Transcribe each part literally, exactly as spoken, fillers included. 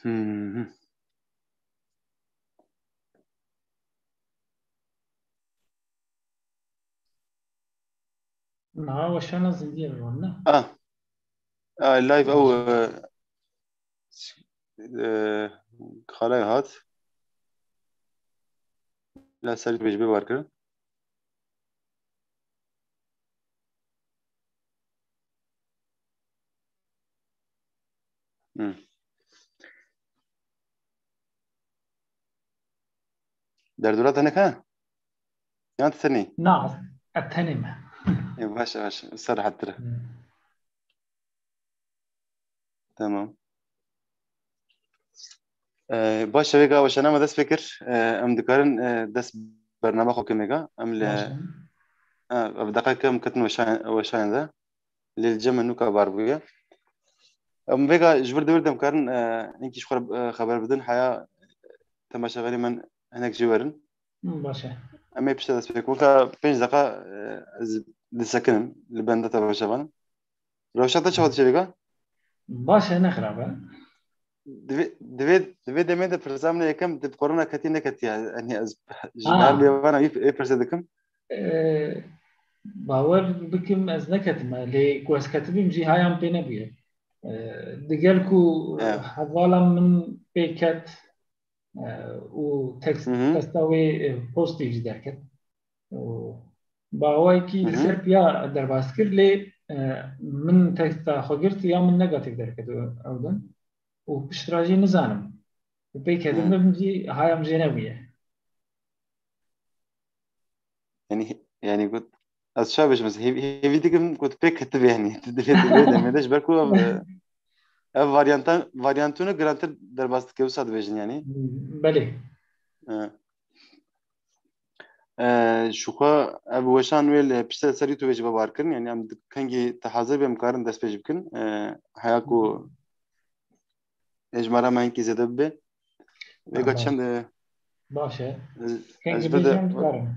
Hmm. Niha weşana zindiyê min ne? Ah. Ah, live ew, e, e, xalay hat. La ser tu bêj bê bar kirin. Hmm. Derdora te neke? Yan tu tenî? Na, ez tenê me. Ê, baş e, baş e. Wisa rehettir e. Hmm. Tamam. Ee, baş e, vêga weşana me dest pê kir. Ee, em dikarin, e, dest bername xwe bikin vêga. Em li, Baş e. Ha, ev deqeke em ketin weşan-, weşanê de. Lê li cem min nûka bar bûye. Em vêga ji vir dewir de em karin, e, hinkî ji xwe re, e, xeber bidin. Heya temaşevanê min hinek jê werin. Hı, baş e. Em ê pişta dest pê. Weka pênc deqa, e, ez disekinim li benda temaşevanan. Rewşa te çawa diçe vêga? Baş e, ne xirab e. Divê, divê, divê demê de pirsa min yekem, tu bi korona ketî neketiye. Yanî ez ji Ha. her mêvana wî, wê pirsê dikim. Ee, bawer bikim ez neketime, lê ku ez ketibîm jî haya min pê nebûye. Ee, digel ku, e, Evet. hevala min pê ket, e, û tekst, Hı hı. testa wê, e, pozitîf jî derket. Û bi awayekî Hı hı. li ser piya derbas kir, lê, e, min teksta xwe girt ya min negatîf derket ew din. Û piştre jî nizanim. Û pê Hı. ketibim jî haya min jê nebûye. Yanî, yanî got, ez çawa bêjim, ez hêv-, hêvî dikim got pê ketibê, yanî, tu divê, divê demê de ji ber ku ev, e, ev varyantan, varyantûne girantir derbas dike, wisa dibêjin, yanî. Belê. E. E, ji xwe ev weşan wê li piştê ser YouTube jî vebar kirin, yanî em di-, kengî te hazir be, em karin dest pê jî bikin. E, heya ku Hı. Ê, ji me re me hinkî zêde bibe. Vêga Ha, baş. çend, e, Baş e. ez, Kengî ez bêjî vede, em dikarin.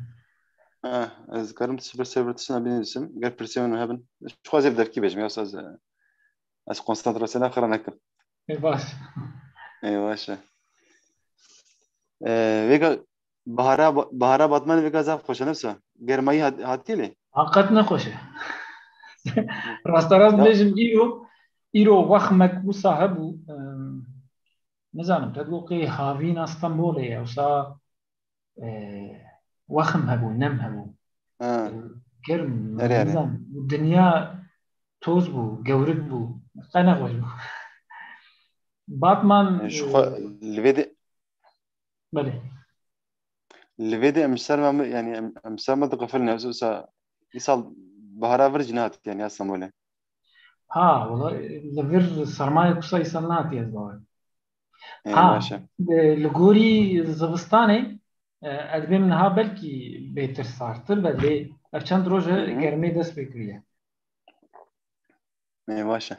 Ha, ez karim tu ber ser tiştina binivîsim. Ger pirsê min hebin. Ji xwe ez ê bi devkî bêjim. Ya ez, e, ez konsantrasyona xira nekim. Ê, baş. Ê, baş e. E, vêga Bahara, Bahara Batman vêga zaf xweş e, ne wisa? Germayî hat-, hatiye lê? Ha, qet ne xweş e. Rasterast Ya. bêjim, îro, îro wexmek wisa hebû, em, nizanim, te digot qê havîna Stenbolê ye, wisa, e, wexm hebû, nem hebû. Ha. E, germ, Erê, erê. nizanim, dinya toz bû, gewrik bû, qe nexweş bû. Batman, E, ji xwe e, li vê de Belê. Li vê de em ji ser me, yanî em, em ser me diqefilin, wisa îsal bahara vir jî nehatiye, yanî ya Stenbolê. Ha, wala, li vir sermayek wisa îsal nehatiye, ez bawer. Ê, Ha, baş e. e, li gorî zivistanê, e, ez dibêm niha belkî bêtir sartir be, lê ev çend roj e Hı hı. germê dest pê kiriye. Ê, baş e.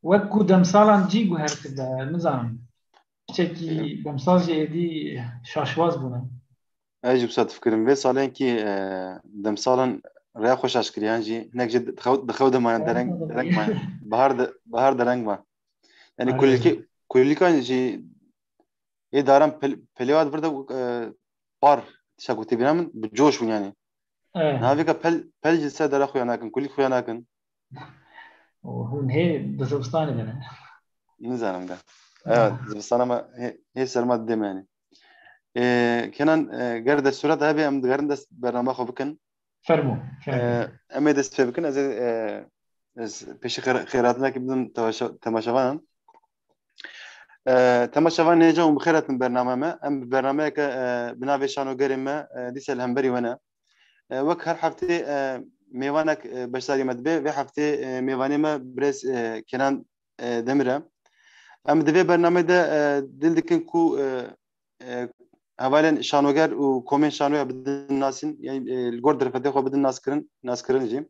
Wek ku demsalan cî guhertibe, nizanim. Piçekî Ê. demsal jî êdî şaşwaz bûne. Ez jî wisa difikirim. Vê salên kî, e, demsalan rêya xwe şaş kiriyan jî, hinek jî di xew, di xew de mayan, dereng, dereng mayan. Bahar de, bahar dereng ma. Yanî Aynen. kulîlkê-, kulîlkan jî ê daran pel-, pelê wa di vir de, e, par, tişta ku tê bîra min, bi coş bûn yanî. Evet. Niha vêka pel, pel jî ser dara xuya nakin, kulîlk xuya nakin. Û hûn hê di zivistanê de ne? Nizanim de. Evet, zivistana me hê, hê serma didê me yanî. E, Kenan, e, ger destûra te hebe em digerin dest bernama xwe bikin. Fermo, fermo. E, em ê dest pê bikin, ez ê, e, ez pêşî xêr-, xêrhatinekê bidim temaşe-, temaşevanan. E, temaşevan hêja û bi xêr hatin bername me. Em bi bernameyeke, e, bi navê Şanogerê me, e, dîsa li hemberî we ne. E, wek her heftê, e, mêvanek, e, beşdarî me dibe. Vê heftê, e, mêvanê me birêz, e, Kenan, e, Demir e. Em di vê bernameyê de, e, dil dikin ku, e, e, hevalên şanoger û komên şanoya bidin nasîn, yanî, e, li gor derfetê xwe bidin naskirin, naskirin jî.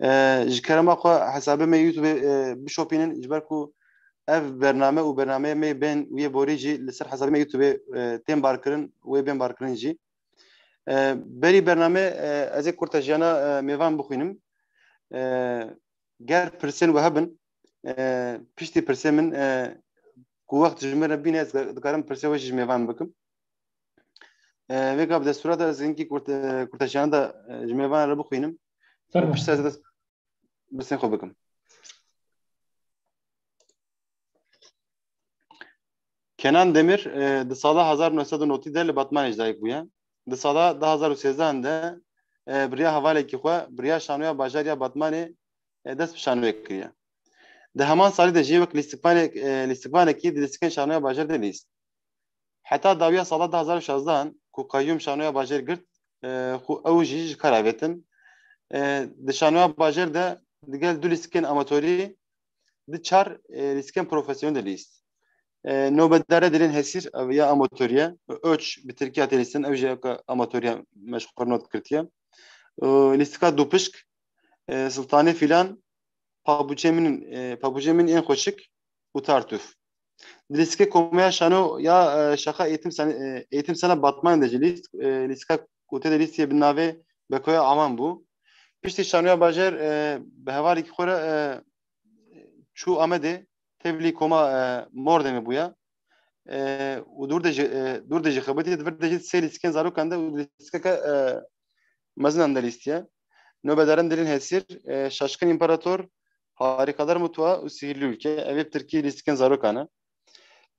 E, ji kerema xwe hesabê me YouTube, e, bişopînin, ji ber ku ev bername û bernameyê me bên û yê borî jî li ser hesabê me YouTube, e, tên barkirin û wê bên barkirin jî. E, berî bername, e, ez ê kurtejiyana, e, mêvan bixwînim. E, ger pirsên we hebin, E, piştî pirsê min, e, ku wext ji min re bîne, ez dikarim pirsê we jî ji mêvan bikim. E, vêga bi destûra de ez hinkî kurt-, e, kurteşiyana de, e, ji mêvan re bixwînim. Fermo. Piştre ez dest bi sên xwe bikim. Kenan Demir, e, di sala hezar û neh sed û notî de li Batmanê ji dayik bûye. Di sala du hazar û sêzdeh de, e, bi riya hevalekî xwe, bi riya şanoya bajarê ya Batmanê, e, dest bi şanoyê kiriye. Di heman salî de jî wek lîstikvanê-, e, lîstikvanekî di lîstikên şanoya bajarê de lîst. Heta dawiya sala du hazar û şazdeh, ku qeyyûm şanoya bajarê girt, e, xwe ew jî ji kar avêtin. E, di şanoya bajarê de digel du lîstikên amatorî, di çar, e, lîstikên profesyonel de lîst. E, Nobedare Dilên Hesîr, ev ya amatorî ye. Öç bi tirkî hatê lîstin, ew jî weke amatorî ye, me ji xwe not girtiye. E, lîstika Dupişk, e, Sultanê Filan, Pabuçê Min, e, Pabuçê Min Ên Xweşik û Tartuf. Di lîstikê Komeya Şano ya, e, Şaxa Eğitim Sen-, e, Eğitim Sena Batman de jî lîst, e, lîstika ku tê de lîstiye bi navê Bekoya Awan bû. Piştî şanoya bajar, e, bi hevalekî xwe re, e, çû Amedê, tevlî koma, e, Mordemê bûye. E, û dûr de jî, e, dûr de jî xebitiye, di vir de jî sê lîstikên zarokan de û lîstikeke, e, mezinan de lîstiye. Nobedarên Dilên Hesîr, e, Şaşkın İmparator, Harikadar Mutfağı û Sihirli Ülke, ev ê bi tirkî lîstikên zarokan e.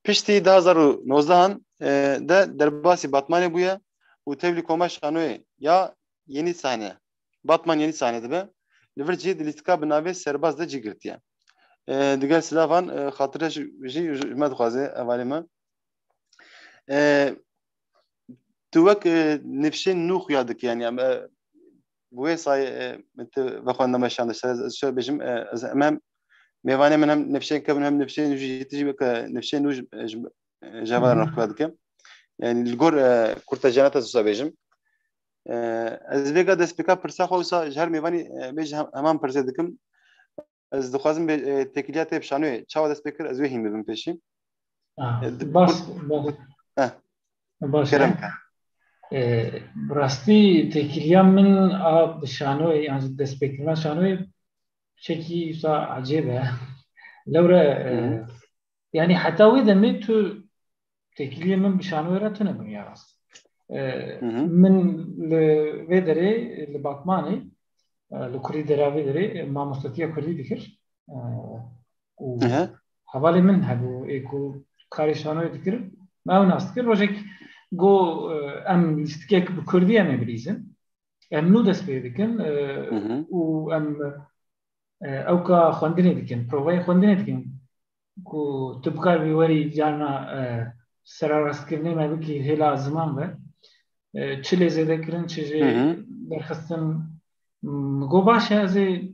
Piştî du hazar û nozdeh e, de derbasî Batmanê bûye û tevlî koma şanoyê ya Yeni Sahne, Batman Yeni Sahne dibe. Li vir jî di lîstika bi navê Serbaz de cî girtiye. E, digel silavan, e, xatire jî, jî ji me dixwaze, hevalê me. E, tu wek, e, nifşên nû xuya dikî, yanî em, e, bi wê sayê, e, min tu vexwendame şandiş. Ez, ez şöyle bêjim, e, ez, em hem mêvanê min hem nifşên kevin hem nifşên nû jî, tu jî weke nifşên nû ji, ji, ji hevalan re xuya dikim. Yanî li gor, e, kurtejanê te wisa bêjim. E, ez vêga destpêka pirsa xwe wisa ji her mêvanî, e, bêjî hem, heman pirsê dikim. Ez dixwazim bê-, e, têkiliya te bi şanoyê çawa dest pê kir, ez wê hîn bibim pêşî. Ah, e, di-, baş, kur-, baş. Heh. Baş e. Kerem ke. E, bi rastî têkiliya min a bi şanoyê, yan jî destpêkirina şanoyê çekî wisa ecêb e. Lewre, e, Hı hı. yanî heta wê demê tu têkiliyê min bi şanoyê re tune bûn ya rast. E, Hı hı. min li vê derê, li Batmanê, e, li kurî dera vê derê, e, mamostetiya kurdî dikir. E, û Hı hı. hevalê min hebû, ê ku karê şanoyê dikir, me ew nas dikir. Rojek got, e, em lîstikek bi kurdî em ê bilîzin. Em nû dest pê dikin, e, Hı hı. û em, e, ewka xwendinê dikin, provayê xwendinê dikin. Ku tu bikaribî werî carna, e, serarastkirinê me bikî hêla ziman ve. E, çi lê zêde kirin, çi jê Hı hı. derxistin. M, got baş e, ez ê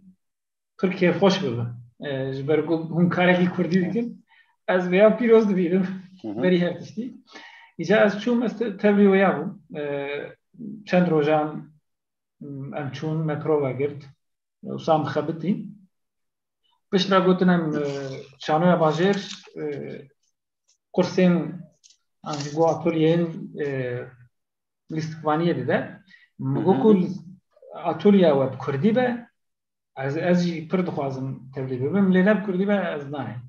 pir kêfxweş bibim. E, ji ber ku hûn karekî kurdî dikin, ez vêya pîroz dibînim Hı hı. berî her tiştî. Îca ez çûm, ez te-, tevlî wêya bûm. E, çend rojan, m, em çûn, me prova girt. Wisa em xebitîn. Piştre gotin em, e, şanoya bajêr, e, kursên, an jî got atolyeyên, e, lîstikvaniyê dide. Min Hı got hı. ku lîs-, atolya we bi kurdî be, ez, ez jî pir dixwazim tevlî bibim, lê ne bi kurdî be, ez nayêm.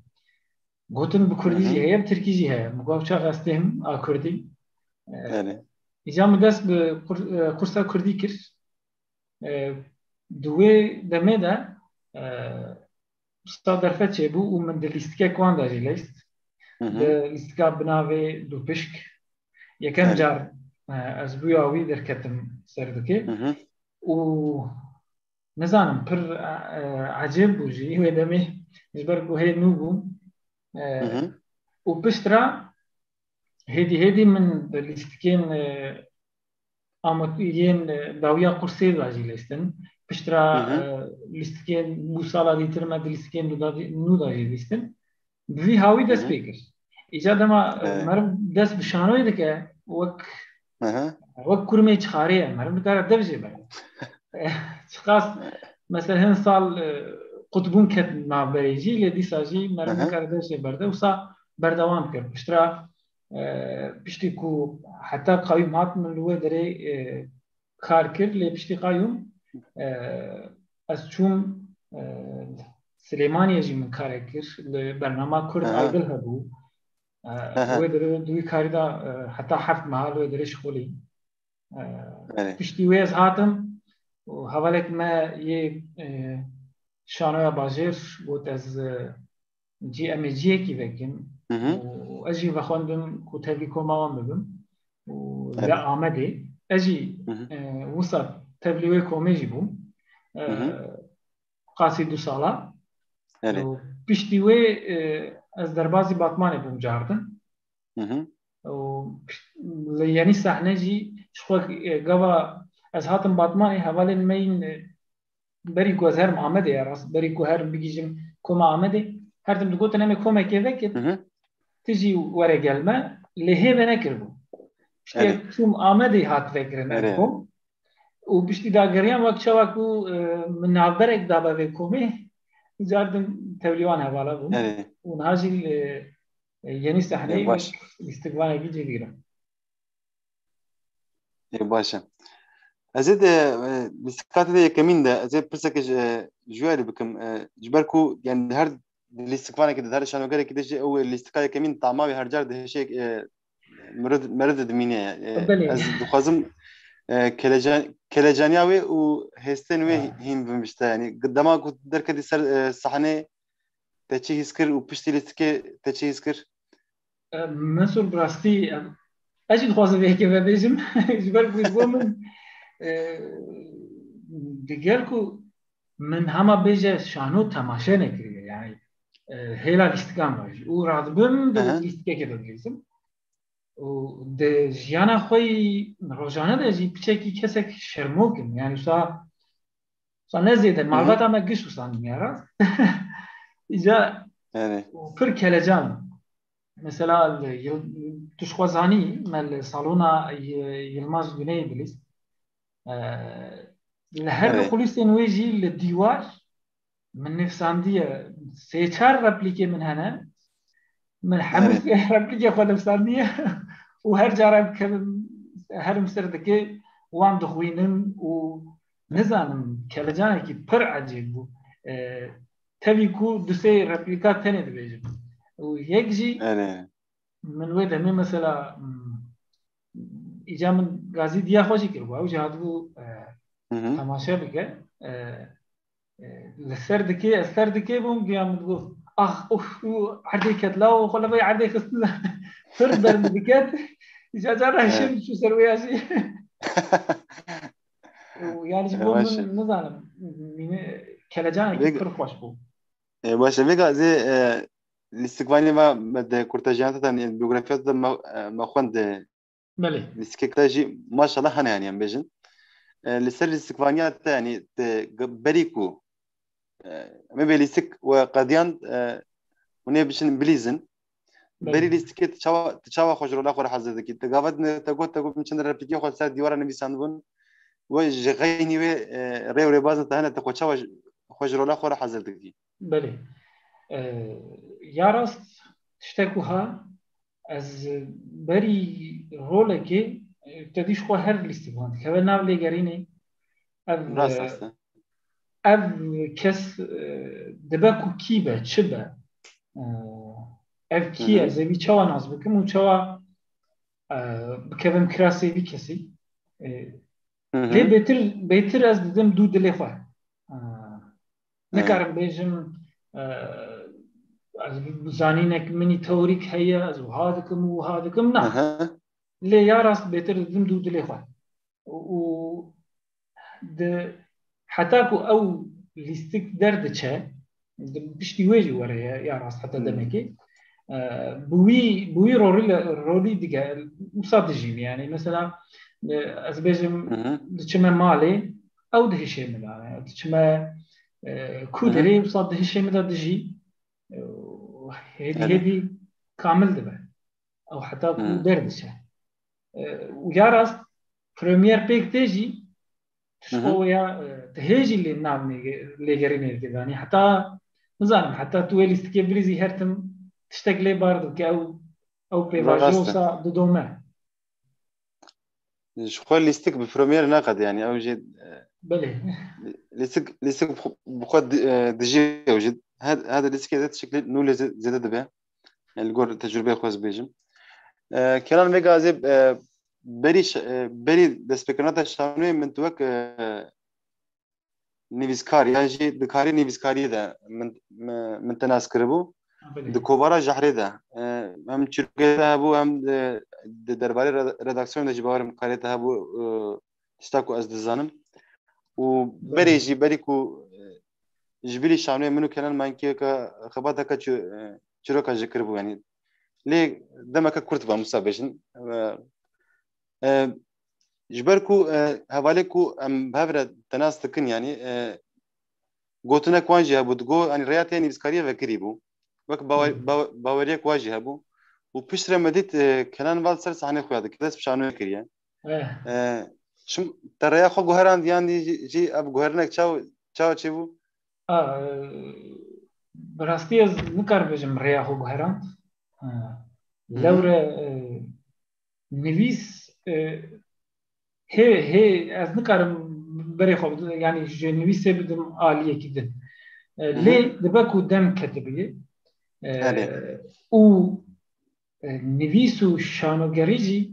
Gotin bi kurdî Hı hı. jî heye, bi tirkî jî heye. Min got çax ez têm a kurdî. E, Belê. îca min dest bi kur-, e, kursa kurdî kir. E, di wê demê de, e, usta derfet çêbû û min di lîstikek wan de jî leyst. Hı hı. Di lîstika bi navê Dûpişk. Yekem Evet. car, e, ez bûya wî derketim serdikê. Hı hı. Û nizanim, pir, e, ecêb bû jî wê demê, ji ber ku hê nû bû. E, Hı hı. û piştre hêdî hêdî min di lîstikên, e, Ama yên, e, dawiya qursê de jî lêstin. Piştre, Hı hı. e, lîstikên bû sala dîtir me di lîstikên nû de, nû de jî lîstin. Bi vî hawî dest Hı hı. pê kir. Îca dema, e, Evet. meriv dest bi şanoyê dike, wek, Hı hı. wek kurmê çixarê ye. Meriv nikare dev jê berde. Çiqas, mesela hin sal, e, qutbûn ket navberê jî, lê dîsa jî meriv Hı hı. nikare dev jê berde. Wisa berdewam kir. Piştre, e, piştî ku heta qayûm hat min li wê derê, e, kar kir, lê piştî qayûm, e, ez çûm, e, Silêmaniyê jî min karek kir. Li bernama Kurd Aha. Idol hebû. E, Aha. Wê derê, di wî karî de, e, heta heft meha li wê derê şixulî. E, Belê. Piştî wê ez hatim û hevalek me yê, e, şanoya bajêr got ez, e, cî, em ê ciyekî vekin. Hı hı. Û ez jî vexwendim ku tevlî koma wan bibim. Û Evet. li Amedê. Ez jî, Hı hı. e, wisa tevlî wê komê jî bûm. E, Hı hı. qasî du sala. Evet. Û piştî wê, e, ez derbazî Batmanê bûm cardin. Hı hı. Û pişt-, li yenî sehne jî ji xwe, e, gava ez hatim Batmanê, hevalên me yên, e, berî ku ez herim Amedê ya rast, berî ku herim bigihîjim koma Amedê, her tim digotin em ê komekê vekin, Hı hı. tu jî were gel me, lê hê venekiribû. Piştî Evet. çûm Amedê hat vekirin ev Evet. kom. Û piştî dageriyan wek çawa ku, e, min navberek dabe vê komê, cardim tevlî wan hevala bûm. Evet. Û niha jî, e, e, yenî sehneyê Ê, baş. lîstikvanekî cêdî girim. Ê, baş e. Ez ê de, e, lîstika te de yekemîn de, ez ê pirseke ji, e, ji we re bikim. E, ji ber ku, yani, her lîstikvanekî de, her şanogerekî de jî ew lîstika yekemîn tama wê her car dihişê, e, meriv, meriv de dimîne. E, Belê. Ez dixwazim, e, kelecan-, kelecaniya wê û hêstên wê Ha. hîn bim ji te. Yani, dema ku derketî ser, e, sahnê, te çi hîs kir û piştî lîstikê te çi hîs kir? E, Mesûr, bi rastî, e, ez jî dixwazim vê yekê vebêjim. Ji ber ku ji bo min, e, digel ku min hema bêje şano temaşe nekiriye. Yani, e, hêla lîstikan var. Û radibim de Aha. lîstikekê de dilîzim. Û di jiyana xwe yî rojane de jî piçekî kesek şermok im. Yani, wisa, wisa ne zêde, Hı hı. malbata me giş wisa nîne rast. Îca Evet. û pir kelecan. Mesela, li Yil-, tu ji xwe zanî, me li salona Y-, Yilmaz Güneyî dilîst. E, li her du Evet. kulîsên wê jî li dîwar min nivîsandiye, sê çar replîkê min hene. Min hemû Evet. replîkê xwe nivîsandiye û her cara em kevim, herim ser dikê, wan dixwînim û nizanim, kelecanekî pir ecêb bû. E, tevî ku du sê replîka tenê dibêjim. Û yek jî Evet. min wê demê mesela, hmm, îca min gazî diya xwe jî kiribû. Ew jî hatibû, e, Hı hı. temaşe bike. E, e, li ser dikê, ez ser dikê bûm, diya min digot, "Ax, uf, û erdê ket la, û xwe li vê erdê xistin." Pir ber min diket. Îca cara Evet. hişê min çû ser wê ya jî. Û yani ji E, bo baş min e. nizanim, mîne kelecanekî Vê- pir xweş bû. E, baş e. Vêga zê, e, lîstikvanê me, me de kurtejiyan te, yani, biyografiya te me, e, me xwend de Belê. lîstikek te jî maşallah hene, yani, em bêjin. E, li ser lîstikvaniya te, yani, te ge-, berî ku, e, me bê lîstik we qediyan, e, hûn ê biçin bilîzin. Belê. Berî lîstikê tu çawa, tu çawa xwe ji rola xwe re hezir dikî? Te gava din te got, te got, min çend replîkê xwe ser dîwara nivîsandibûn. We ji xeynî wê, e, rê û rêbazên te hene, te xwe çawa ji, xwe ji rola xwe re hezir dikî? Belê. E, ya rast, tiştek wiha, ez berî rolekê, e, te dî ji xwe her lîstikvan dikeve nav lêgerînê. Ev, Rast e, rast e. ev kes, e, dibe ku kî be, çi be? E, ev kî ye? Hı hı. Ez ê wî çawa nas bikim û çawa, e, bikevim kirasê vî kesî? E, Hı hı. lê bêtir, bêtir ez didim dû dilê xwe. E, Evet. nikarim bêjim, e, ez bi-, zanînek min î teorîk heye, ez wiha dikim û wiha dikim. Na. Hı hı. Lê ya rast bêtir didim dû dilê xwe. Û, û di, heta ku ew lîstik derdiçe, di piştî wê jî were ya, ya rast heta Hmm. demekê, e, bi wî, bi wî rolî le-, rolî dige wisa dijîm. Yani mesela, e, ez bêjim, Hı hı. diçime malê, ew dihişê min de. Diçime, e, ku Hı hı. derê, wisa dihişê min de dijî. E, hêdî, Evet. hêdî kamil dibe. Ew heta ku Hı. derdiçe. E, û ya rast, premier pêk tê jî, tu ji Hı hı. xwe ya, e, tu hê jî lê nav nêge-, lêgerînê dike danî. Heta, nizanim, heta tu wê lîstikê bilîzî her tim tiştek lê bar dike, ew, ew pêvajo Rast e. wisa didome. Ji xwe lîstik bi premier naqede, yani, ew jî, e, Belê. lîstik, lîstik bi xwe, bi xwe di-, e, dijî ew jî. her, her rîskê de tiştekî nû lê zê-, zêde dibe. Yani li gor tecrûbeyê xwe ez bêjim. E, Kenan vêga ez ê, e, berî ş-, e, berî destpêkirina te şanoyê min tu wek, e, nivîskar yan jî di karê nivîskariyê de min, min, min te nas kiribû. Belê. Di kovara Jehrê de, e, hem çîrokê te hebû hem di, di derbarê re-, redaksiyonê de jî bawerim karê te hebû, e, tişta ku ez dizanim. Û berê jî, berî ku, e, ji bilî şanoyê min û Kenan Mankiyeka xebateke çi-, e, çîroka jî kiribû, yanî. Lê demeke kurt ba, wisa bêjin. E, e, ji ber ku, e, hevalê ku em bi hev re te nas dikin, yanî, e, gotinek wan jî hebû, digo, yanî rêya te ya nivîskariyê vekirî bû. Wek bawer-, Hı hı. bawer-, baweriyek wan jî hebû. Û piştre me dît, e, Kenan va li ser sahnê xuya dike, dest bi şanoyê kiriye. Eh. E, çim-, te rêya xwe guherand yan jî, jî ev guherinek çaw-, çawa çêbû? A, e, bi rastî ez nikarim bêjim rêya xwe guherand. E, Hı hı. lewre, e, nivîs, e, hê, hê, ez nikarim berê xwe bidim, yanî ji nivîsê bidim aliyekî din. E, Hı hı. lê dibe ku dem ketibûye, e, Erê. û, e, nivîs û şanogerî jî,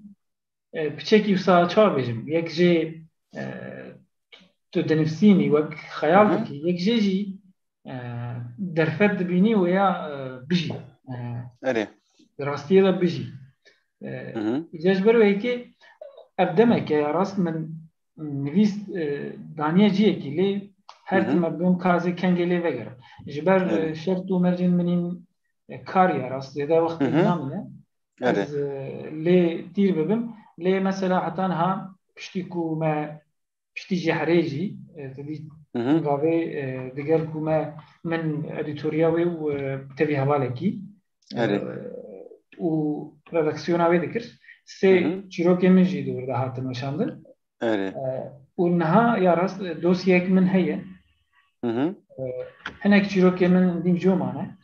e, piçekî wisa çawa bêjim, yek jê, e, tu dinivsînî wek xeyal Hı hı. dikî, yek jê jî, e, derfet dibînî û ya, e, bijî. E, Erê. Di rastiyê de bijî. E, Hı hı. îca ji ber wê yekê ev demeke ya rast min nivîs, e, daniye ciyekî lê her Hı hı. tim ez bim ka ez ê kengê lê vegerim. Ji ber, Erê. e, şert û mercên min în, e, kar ya rast zêde wextê Hı hı. min namîne. Erê. Ez, e, lê tîr bibim. Lê mesela heta niha piştî ku me piştî jê herê jî, e, te dî Hı hı. gavê, e, digel ku me, min edîtoriya wê û, e, tevî hevalekî, e, Erê. û redaksiyona wê dikir. Sê Hı hı. çîrokê min jî di wir de hatin weşandin. Erê. E, û niha ya rast, e, dosyek min heye. Hı hı. E, hinek çîrokê min dîv cû mane.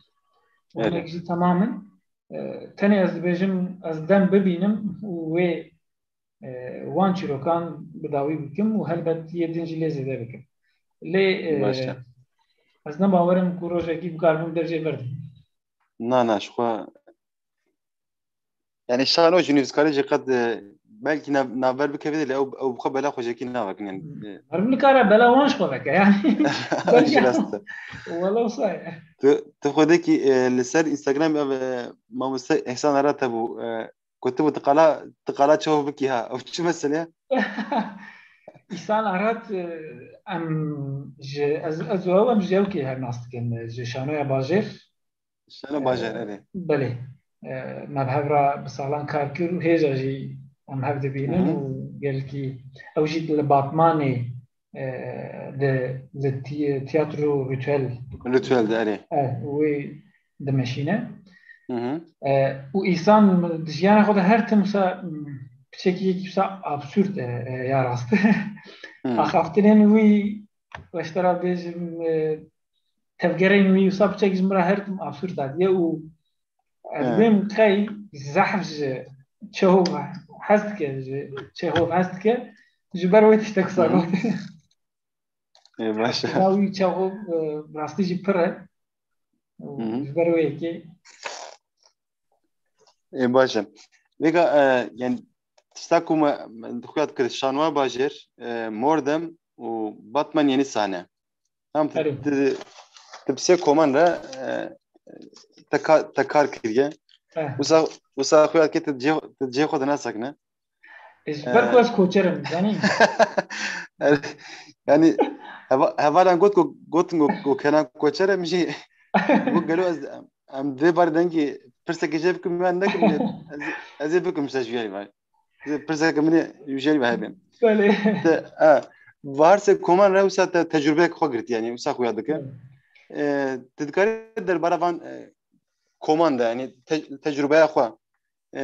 Û Erê. hinek jî temam in. E, tenê ez dibêjim, ez dem bibînim û wê, e, wan çîrokan bi dawî bikim û helbet yê din jî lê zêde bikim. Lê, e, Baş e. ez ne bawer im ku rojekî bikaribim ber jê berdim. Na, na, ji xwe. Yani şano jî nivîskarê jî qet, e, belkî nav-, navber bikeve de lê ew, ew bi xwe bela xwe jekî navekin, yani, e. Meriv nikare bela wan ji xwe veke, yani. Jî rast e. Wela wisa ye. Tu, tu xwedekî, e, li ser Instagram ev, e, mamoste Ehsan Arat hebû, e, gotibû, "Tu qala, tu qala çawa bikî ha?" Ew çi mesele ye? Îhsan Arat, e, em ji, ez, ez û ew em ji ewkê her nas dikin, ji Şanoya Bajêr. Şano Bajêr, E, erê. Belê. E, me bi hev re bi salan kar kir û hêja jî em hev dibînin Hı hı. û gelkî ew jî li Batmanê, e, di, di ti-, tiyatro rituel Rituel de, erê. e, wê dimeşîne. Hı hı. E, û Îhsan di jiyana xwe de her tim wisa, m, piçekî yekî wisa absûrd e, e, ya rast. Hı. Axaftinên wî, weştera bêjim, e, tevgerên wî wisa piçek ji min re her tim absûrd hatiye û ez He. bêm qey zehf ji Çehov hez dike, ji Çehov hez dike, ji ber wê tiştek wisa Hı hı. got. Ê, baş e. Aslında wî Çehov, e, rastî jî pir e. Hı hı. Ji ber wê yekê. Ê, baş e. Vêga, e, yani, tişta ku me, me xuya dikir, Şanoya Bajêr, e, Mordem û Batman Yeni Sahne. Tam tu, Erê. tu, tu bi sê koman re, e, te ka-, te kar kiriye. Eh. Wisa, wisa xuya dikir tu cê, tu cê xwe dina sekine. Ez ji ber ku ez koçer im, zanî? Yani, heva-, hevalan got ku, gotin ku, ku Kenan koçer e, min jî got gelo ez, em, em dê bar dengî pirsekê jê bikim, yan nekim, ez, ez ê bikim, işte, ji yanî var. Pirseke min ê ji yanî hebe. Belê. Te, ha, bi her sê koman re wisa te tecrûbeyek xwe girtî, yani, wisa xuya dike. Evet. E, tu dikarî derbara van, e, koman de, yani, te-, tecrûbeya xwe, e,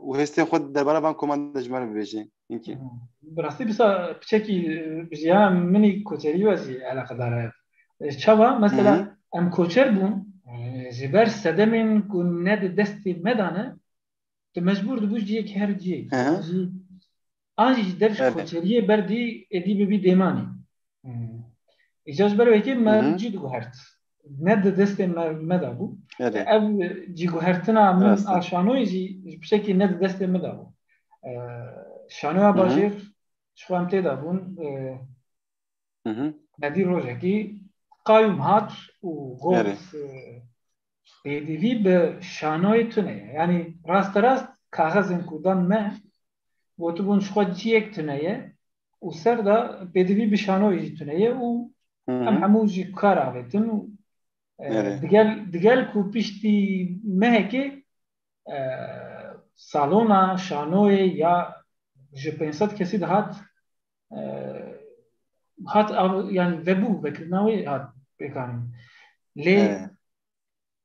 û hêstên xwe derbara van koman de ji me re bibêjî, hinkî. Bi rastî bisa piçekî, e, jiyana min î koçerî we jî eleqedar e. E, çawa? Mesela, Hı hı. em koçer bûn, e, ji ber sedemên ku ne di destê me de ne, tu mecbûr dibû cihekî her cihê. Hı hı. An jî, an jî ji dev ji Evet. koçeriyê berdî, êdî bibî dêmanî. Hmm. Îca ji ber wê yekê me Hı hı. cî diguhert. ne di destê me, me de bû. Erê. Ev cîguhertina min Rast e. a şanoyê jî ji pişekî ne di destê min de bû. E, şanoya Hı hı. bajêr ji xwe em tê de bûn. E, Hı hı. me dî rojekî qayûm hat û got, Erê. e, pêdivî bi şanoyê tune ye. Yanî rasterast kaxezên ku dan me, gotibûn ji xwe ciyek tune ye û ser de pêdivî bi şanoyê jî tune ye û Hı em hı. hemû jî kar avêtin û, e, Erê. digel, digel ku piştî mehekê, e, salona şanoyê ya ji pênc sed kesî dihat, e, hat av-, yani vebû, vekirina wê hat pêkanîn. Lê Erê.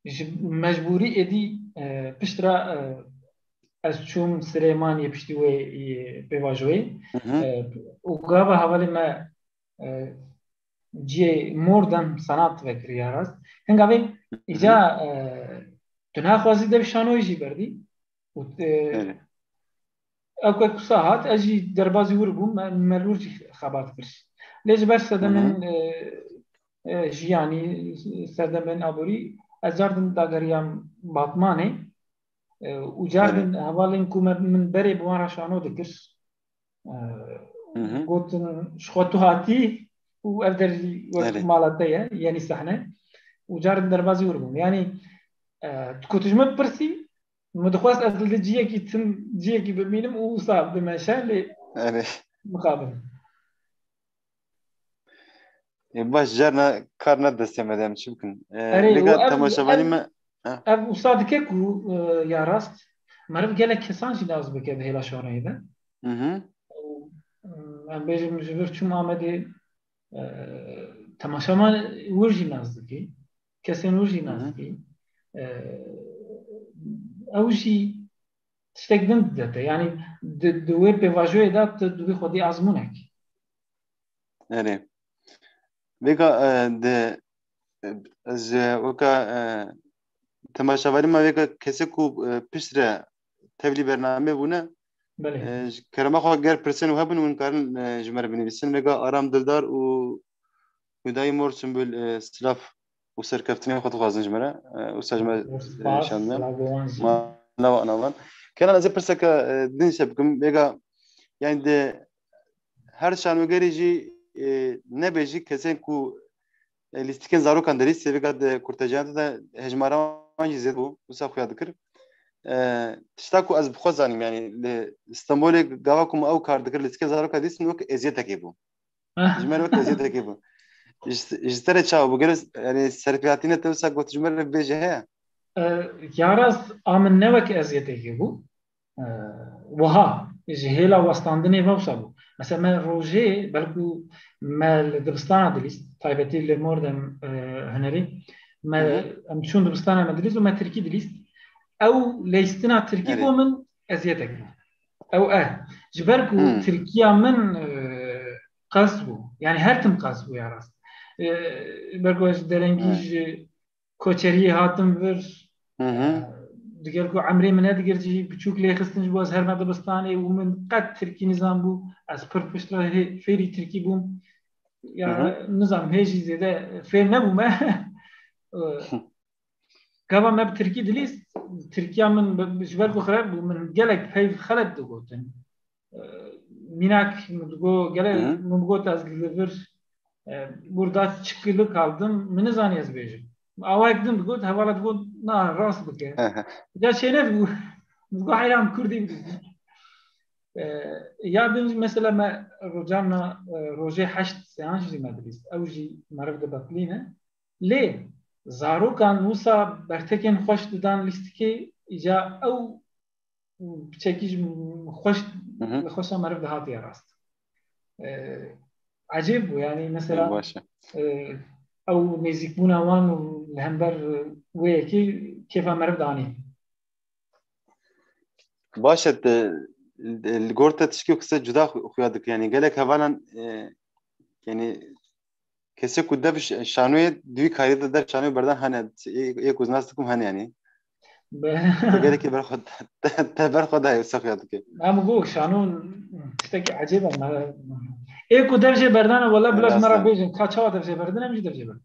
ji mecbûrî êdî, e, piştre, e, ez çûm Silêmaniyê piştî wê, e, pêvajoyê. Hı hı. E, û gava hevalê me, e, ciyê Mordem Sanat vekiriya rast. Hinga vê Hı hı. îca, e, tu naxwazî dev şanoyê jî berdî. Û, e, Erê. ew ku wisa hat, ez jî derbazî wir bûm, me, me li wir jî xebat kir. Lê ji ber Hı hı. serdemên, e, e, jiyanî, serdemên aborî, ez cardin dageriyam Batmanê, e, û cardin Erê. hevalên ku me, min berê bi wan re şano dikir. E, Hı hı. gotin, ji xwe tu hatî û ev der jî wek Erê. mala te ye, yenî sehne. Û cardin derbazî wir bûm. Yani, e, tu ku tu ji min pirsî, min dixwest ez li ciyekî tim, ciyekî bimînim û wisa bimeşe, lê Erê. mixabin. Ê, baş, carna kar ne destê me de, em çi bikin? Ê, Erê, lêga û ev, temaşevanî ev, me, ha. ev wisa dike ku, e, ya rast, meriv gelek kesan jî nas bike di hêla şanoyê de. Hı hı. Û, e, em bêjim ji vir çûm Amedê, e, temaşevan wir jî nas dikî. Kesên wir jî Hı hı. nas dikî. E, ew jî tiştek din dide te. Yani di, di wê pêvajoyê de tu dibî xwedî azmûnek. Erê. Vêga, e, de, e, ez, e, weka, e, temaşevanî me vêga kesê ku, e, piştre tevlî bernameyê bûne, Belê. e, ji kerema xwe ger pirsên û hebin hûn karin, e, ji me re binivîsin. Vêga Aram Dildar û Hudayî Mor Sumbul, e, silav û serkeftinê xwe dixwazin ji me re. E, wisa ji me, e, Spas, şandine. Selav bo wan jî. Mala wan avan. Kenan, ez ê pirseke, e, din şe bikim. Vêga, yani de her şanogerî jî, e, nebêjî kesên ku, e, lîstikên zarokan dilîst, vêga di kurteciyata de hejmara wan jî zêde bû, wisa xuya dikir. E, tişta ku ez bi xwe zanîm, yani li Stenbolê gava ku min ew kar dikir, lîstikên zarokan dilîstin wek eziyetekê bû. Ji me re wek eziyetekê bû. Ji, ji te re çawa bû? Gelo, yani serpêhatîne te wisa got ji me re bêje heye? E, ya rast a min ne wek eziyetekê bû. E, wiha ji hêla westandinê ve wisa bû. Mesela me rojê belkû me li dibistana dilîst, taybetî li Mordem, e, hunerî, me, Hı hı. em çûn dibistana me dilîst û me tirkî dilîst. Ew leyistina tirkî Evet. bo min eziyetek bû. Ew e. Ji ber ku Hmm. tirkiya min, e, qels bû. Yani her tim qels bû ya rast. E, ji ber ku ez derengî Evet. ji koçeriyê hatim vir. Hı hı. E, digel ku emrê min nedigir jî biçûk lê xistin ji bo ez herme dibistanê û min qet tirkî nizan bû. Ez pir piştre hê-, fêrî tirkî bûm. Ya Hı hı. nizam hê jî zêde fêr nebûme. E, Gava me bi tirkî dilîst, tirkiya min bi, ji ber ku xirab bû, min gelek peyv xelet digotin. E, mînak min digo, gelek Hı hı. min bigot ez li vir, e, burada çıkılık aldım, min nizanî ez bêjim. Awayek din digot, hevala digot, na, rast bike. Hı hı. Ya şey ne digo, digo heyran Kurdî bidî. E, ya din mesela me rojana, e, rojê heşt seans jî me dilîst. Ew jî meriv dibetilîne. Lê zarokan wisa bertekên xweş didan lîstikê, îca ew piçekî ji xweş, Hı hı. li xweşa meriv dihatiye rast. E, ecêb bû, yani mesela, Baş e. e, ew nêzîkbûna wan û li hember wê yekê kêfa meriv danî. Baş e, te, li gor te tişkî qise cuda xu-, xuya dike. Yani gelek hevalan, e, yani kesê ku dev ş-, şanoyê, di wî karî de dev şanoyê berdan hene, ê, ê ku ez nas dikim hene yani. Be- Te gelekî ber xwe, te, te ber xwe dayê, wisa xuya dike. Em got şano tiştekî ecêb e. Ê ku dev jê berdane, wela bila ji me re Rast e. bêjin, ka çawa dev jê berdin, em jî dev jê berdin.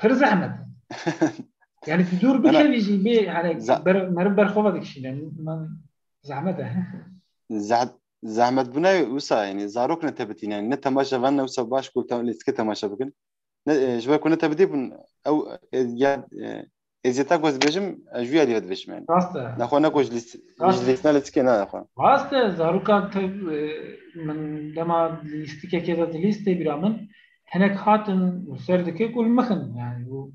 pir zehmet e. Yani tu dûr Ana, bikevî jî bê, hani za- ber, meriv berxwe ve dikişîne. Man zehmet e. Zeh- zehmet bûne wisa, yani zarok ne tebitîn, yani ne temaşevan ne wisa baş ku te-, lîstikê temaşe bikin. Ne, e, ji ber ku ne tebitî bûn, ew, e, ya, e, eziyeta ku ez dibêjim, ez ji wî alî ve dibêjim yani. Rast e. Nexwe ne ku ji lîst-, Rast ji e. lîstina lîstikê ne nexwe. Rast e, zaroka te, e, min dema lîstikekê de dilîst tê bîra min, hinek hatin ser dike ku li mixin, yani bu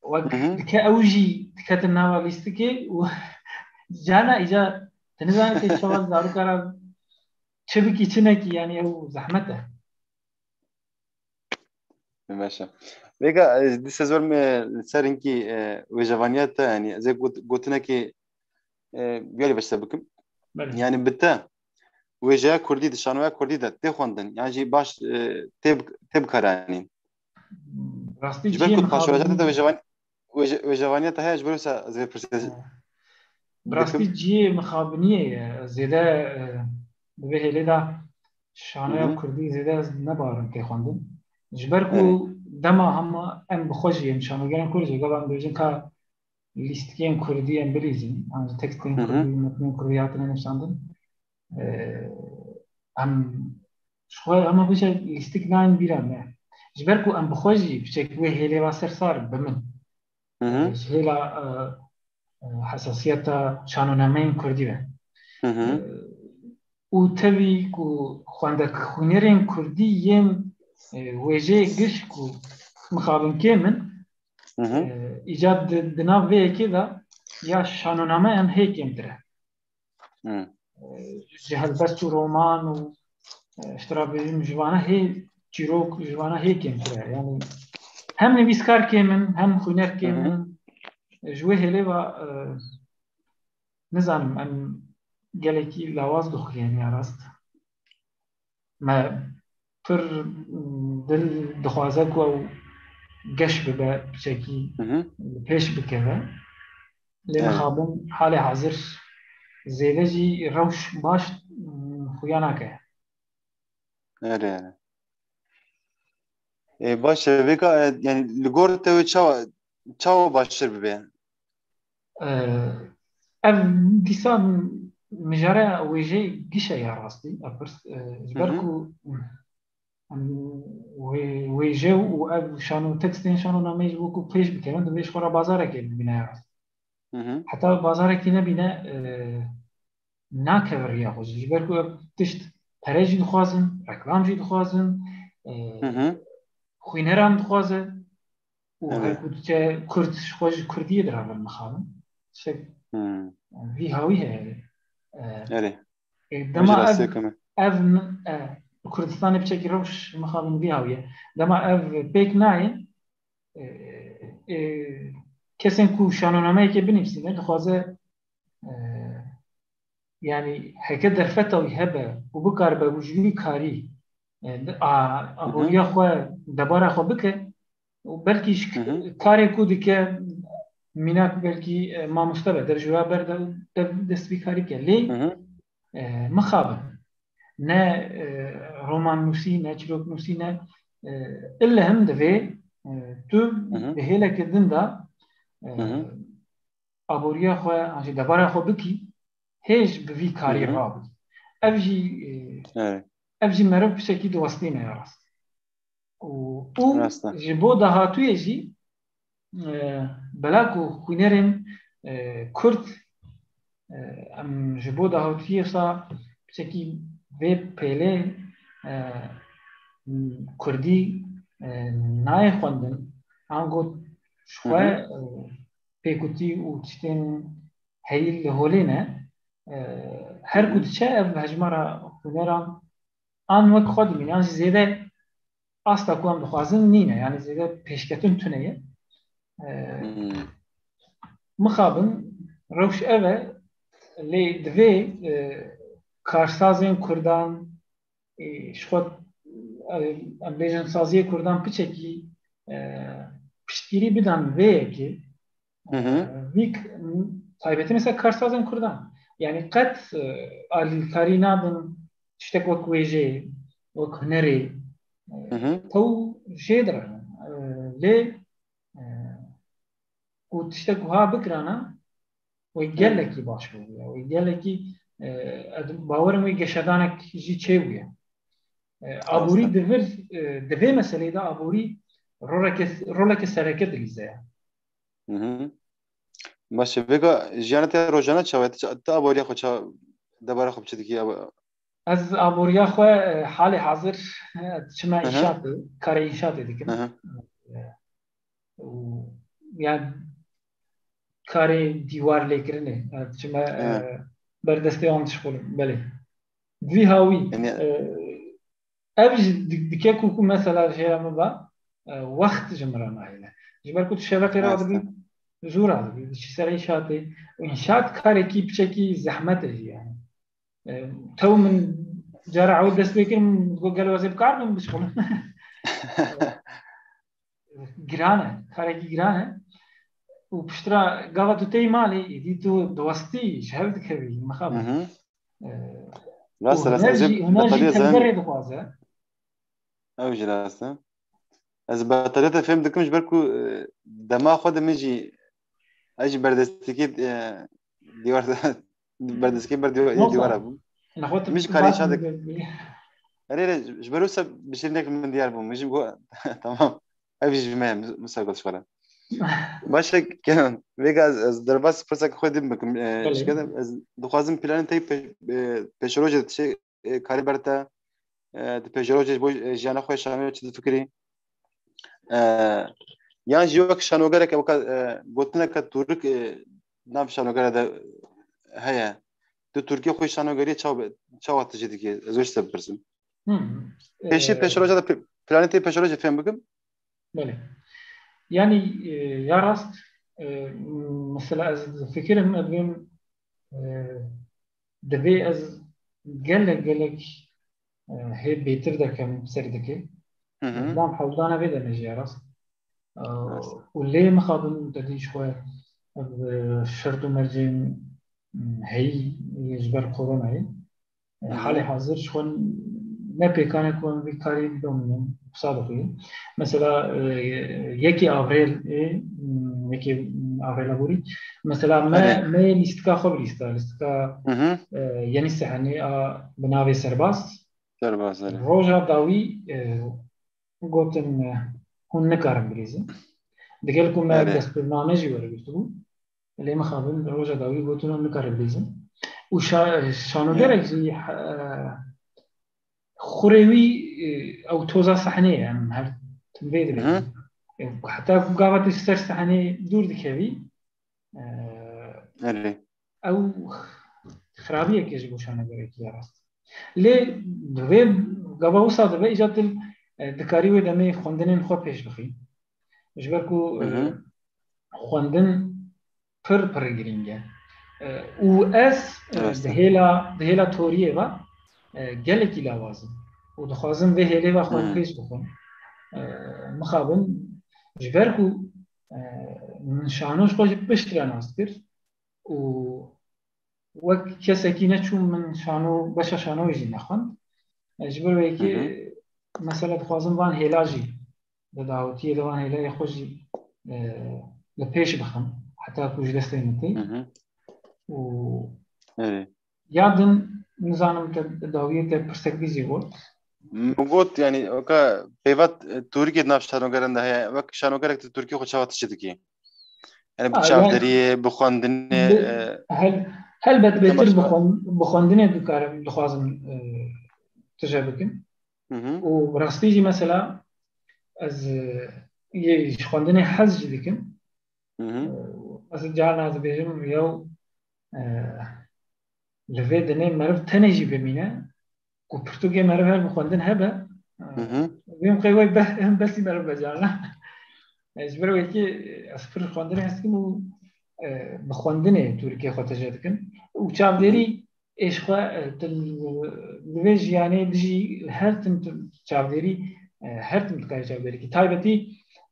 wek Mhm. dike ew jî diketin nava lîstikê û cana îca te nizane tê çawa zaroka ra çi bikî çi nekî, yani ew zehmet e. Baş e. Vêga, e, dîsa zor me li ser hinkî, e, wêjevaniya te, yani ez ê got-, gotinekê, e, gelî beşte bikim. Belê. Yani bi te wêjeya kurdî di şanoya kurdî de tê xwendin, yan jî baş, e, tê bi-, tê bikaranîn. Rastî Ji ber cihê ku di paşewaja te de mixabiniyê. wêjevan-, wêje-, wêjevaniya te heye, ji ber wisa ez vê pirsê Bi rastî dikim. Cihê mixabiniyê ye. Zêde, e, di vê hêlê de şanoya Mhm. kurdî zêde ez nebarim tê xwendin. Ji ber ku Evet. dema hema em bi xwe jî yên şanogerên kurd jî gava em dibêjin ka lîstikên kurdî em bilîzin, an jî tekstên Mhm. kurdî, metnên kurdî hatine nivîsandin. E, em ji xwe hema bêje lîstik nayên bîra me. Ji ber ku em bi xwe jî piçek wê hêlê ve ser sar bi min. Mhm. E, ji hêla, e, e, hesasiyeta şanonameyên kurdî ve. Mhm. E, û tevî ku xwendek xwînerên kurdî yên, e, wêjeyê giş ku mixabinkê min, Mhm. e, îca di, di nav vê yekê de ya şanoname em hê kêmtir e. Mhm. E, ji helbest û roman û, e, ji tira bêjim ji vana hê çîrok, ji vana hê kêmtir e. Yani hem nivîskarkê min, hem xwînerkê Mhm. min, e, ji wê hêlê ve, e, nizanim, em gelekî lawaz dixwînin ya rast. Me pir, mm, dil dixwaze ku ew geş bibe, piçekî Mhm. pêş bikeve. Lê Evet. mixabin halê hazir zêde jî rewş baş, mm, xuya nake. Erê, erê. E, baş e, vêka, e, yani li gor te wê çawa, çawa baştir bibe? E, ev dîsa mijare wêjeyê giş e ya rastî, ev pirs, e, ji ber Mhm. ku em wê-, wêje û ev şano, tekstên şanonameyê ji bo ku pêş bikevin, divê ji xwe re bazarekê bibîne ya rastî. Mhm. Heta bazarekî nebîne, e, nakeve riya xwe jî. Ji ber ku ev tişt pere jî dixwazin, reklam jî dixwazin, e, Mhm. xwîneran dixwaze û her Evet. ku diçe kurd ji xwe ji kurdiyê direvin mixabin. Tiştek Hmm. vî hawî heye. E, Erê. e, Ev jî dema ev, rastiyek e. ev n-, e, Kurdistanê piçekî rewş mixabin vî hawî ye. Dema ev pêk nayê, e, e, kesên ku şanonameyekê binivîsîne, dixwaze, e, yani heke derfeta wî hebe û bikaribe û ji wî karî, e, a, Mhm. aboriya xwe, debara xwe bike û belkî ji Mhm. karê ku dike mînak belkî, e, mamoste be, dev ji we berde û dev dest vî karî bike. Lê, Mhm. e, mixabin. Ne, e, romannûsî, ne çîroknûsî, ne, e, illehim divê, e, tu Mhm. di hêleke din de, e, Mhm. aboriya xwe, an jî debara xwe bikî, hêj bi vî karî Mhm. rabî. Ev jî, e, Evet. ev jî meriv piçekî diwestîne ya rast. Û, û Rast e. ji bo dahatûyê jî, e, bela ku xwînerên, e, kurd, e, em ji bo dahatûyê sa piçekî vê pêlê, e, kurdî, e, nayê xwendin, ango ji xwe, Mhm. e, pêkutî û tiştên heyî li holê ne. E, her ku Mhm. diçe ev hejmara huneran an wek xwe dimîne, an jî zêde asta ku em dixwazin nîne, yani zêde pêşketin tune ye. E, Hmm. mixabin rewş ev e, lê divê, e, karsazên kurdan, e, ji xwe, e, em bêjin saziyê kurdan piçekî, e, piştgirî bidan vê yekê. Hı hı. E, vî k-, taybetî mesela karsazên kurdan. Yani qet, e, alîkarî nadin tiştek wek wêjeyê, wek hunerê. E, Hı hı. tew jê direnin. E, lê ku tiştek wiha bikirana, wê gelekî baş bûbûye. Wê gelekî, e, ez bawerim wê geşedanek jî çêbûye. E, aborî di vir, e, di vê meseleyê de aborî roleke, roleke sereke dilîze ye. Hı hı. Baş e, vêga jiyana te rojane çawa ye? Ti ça-, ti aboriya xwe ça-, debara xwe bi çi dikî? Abo- Ez aboriya xwe, e, halê hazir, e, diçime Hı hı. înşaatê, karê înşaatê dikim. Hı hı. E, û, yani, karê dîwar lêkirinê, e, diçime, e, Hı. ber destê wan dişixulim. Belê. Vî hawî, Yani e, ev jî di-, dike ku, ku mesela jêra min va, e, wext ji min re nahêle. Ji ber ku tu şeveqê re Rast e. dibî, zû radibî, diçî ser înşaatê. Û înşaat karekî piçekî zehmet e jî yani. E, tew min cara ew dest pê kir, min got, gelo ez ê bi kar bim bişixulim. Giran e, karekî giran e. Û piştre gava tu tey malê, êdî tu diwestî, ji hev dikevî, mixabin. Hı hı. E, Rast û e, rast. huner Ez ê jî, huner jî betaliya zehn- tevgerê dixwaze. Ew jî rast e. Ez betaliya te fêm dikim ji ber ku, e, dema xwe de min jî, ez jî berdestekî, e, dîwar, berdestekî ber dîwar, Nosa. dîwara bûm. Nexwe tu Min jî karê baş çadik. bibî. Erê, erê, ji ber wisa bişirînek min diyar bû. Min jî got, tamam. Ev jî ji me ye, min ser got ji xwe re. Baş e, ke-, vêga ez, ez derbas pirsek xwe din bikim. E, Belê. Şikede, ez dixwazim planê te pê-, e, pêşerojê tişê, e, karî ber te, e, di pêşerojê ji bo, e, jiyana xwe şanoyê çi difikirî? E, yan jî wek şanogereke, weka, e, gotineke tûrik, e, nav şanogere de heye. Tu Tirkî xwe şanogeriyê çawa, çawa tijî dikî? Ez wê ji te bipirsim. Hı. Pêşî, e, pêşeroja de pê-, planê te pêşerojê fêm bikim. Belê. Yani, e, ya rast, e, mesela ez difikirim, ez bêm, e, divê ez gelek, gelek, e, hê bêtir dekem ser dikê. Hı hı. Dam hewldana vê demê jî ya rast. E, Rast. Û lê mixabin te dî ji xwe, e, şert û mercên, m, heyî, e, ji ber koronayê. E, Hı hı. Halê hazir ji xwe ne pêkan e ku em vî karî bidomînin, qisa dixwînin. Mesela, e, yekê avrêl ê, m, yekê avrêla borî. Mesela me, Erê. me lîstika xwe bilîsta, lîstika, Hı hı. e, yenî sehenê a bi navê Serbaz. Serbaz, erê. Roja dawî, e, gotin, e, hûn nikarin bilîzin. Digel ku me Erê. destûrname jî wergirtibû. Lê mixabin roja dawî gotin hûn nikarin bilîzin. Û şa-, şanogerek Erê. jî, e, xurê wî, e, ew toza sehnê ye, em her tim vê dibêjin. Hı. E, heta ku gava tu ser sehnê dûr dikevî, e, Erê. ew xirabiyek e ji bo şanogerekî ya rast. Lê di vê gava wisa dibe îca tu, e, dikarî wê demê xwendinên xwe pêş bixî. Ji ber ku, e, Hı hı. xwendin pir, pir girîng e. E, û ez, e, Rast e. di hêla, di hêla toriyê ve, e, gelekî lawaz im. Û dixwazim vê hêlê ve xwe Hmm. pêş bixwim. E, mixabin, ji ber ku, e, min şano ji xwe ji pişt re nas kir û wek kesekî neçûm, min şano, beşa şanoyê jî nexwend. E, ji ber wê yekê, Hı hı. mesela dixwazim van hêla jî, di dawetiyê de van hêleyê xwe jî, e, li pêş bixim, heta ku ji destê min tê. Hı hı. Û Evet. ya din, nizanim te dawiyê te pirsek bî jî got. Min got, yani, weka peyva, e, Tirkiyê di nav şanogeran de heye. Wek şanogerek tu Tirkiyê xwe çawa tişt dikî? Yani, bi Ha, yani, çavderiyê, bi xwendinê, bi, e, hel-, helbet bêtir bi xwen-, bi xwendinê dikarim, dixwazim, e, tije bikim. Hı hı. Û bi rastî jî mesela ez, e, yê ji xwendinê hez jî dikim. Hı hı. E, ez carna ez dibêjim, yew, e, li vê dinê meriv tenê jî bimîne, ku pirtûkê meriv her bi xwendin hebe, e, Hı hı. vê miqê wê be-, besî meriv be carna. E, ji ber wê yekê ez pir xwendinê hez dikim û, e, bi xwendinê Tirkiyê xwe tije dikim. Û çavdêrî Hı hı. êş xwe, e, tu li vê jiyanê dijî her tim tu çavdêrî, e, her tim dikarî çavdêrî kî. Taybetî